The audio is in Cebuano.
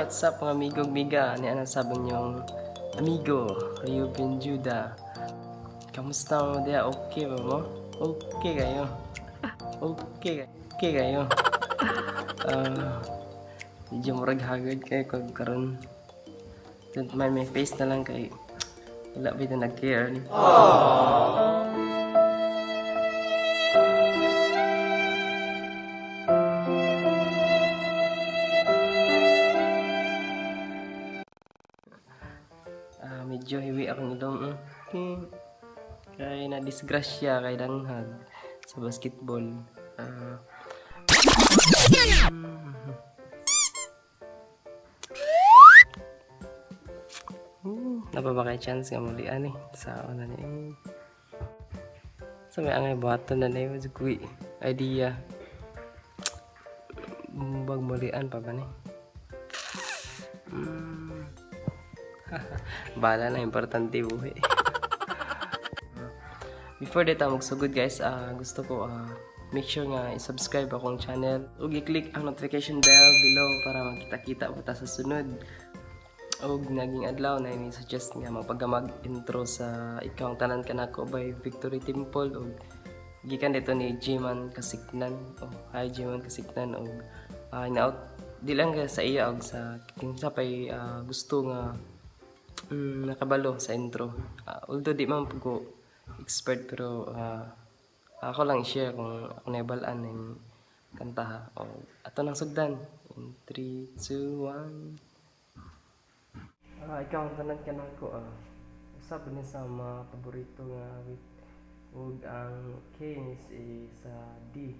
What's up, mga amigo miga? Ni ana sabi niyong amigo, Reuben Judah. Kamusta mo diya? Okay ba mo? Okay kayo? Okay, okay kayo? Ah, medyo murag hagod kayo kag karon. Don't mind my face na lang kay wala ba ito nag-care ni. Ah, medyo hiwi akong ilong. Kay na disgrasya kay danghag sa basketball. Ah. Napa ba kay chance nga muli ani sa una ni. Sa may angay buhaton na na yun, kuy idea. Bag mulian pa ba ni? Bahala na, importante buhi. Before dito magsugod, guys, gusto ko make sure nga i-subscribe akong channel ug i-click ang notification bell below para magkita-kita po ta sa sunod. Og naging adlaw na ini suggest nga magpagamag intro sa Ikaw ang Tanan Kanako by Victory Temple ug gikan dito ni Jiman Kasiknan. Oh, hi Jiman Kasiknan, og out di lang ka sa iya og sa kinsa pay gusto nga nakabalo sa intro. Although di man po ko expert, pero ako lang i-share kung ako naibalaan ng kanta ha. O, ato nang sugdan. In 3, 2, 1. Ah, Ikaw ang Tanan Kanako. Usa ni sa mga paborito nga awit. Ug ang key is sa D.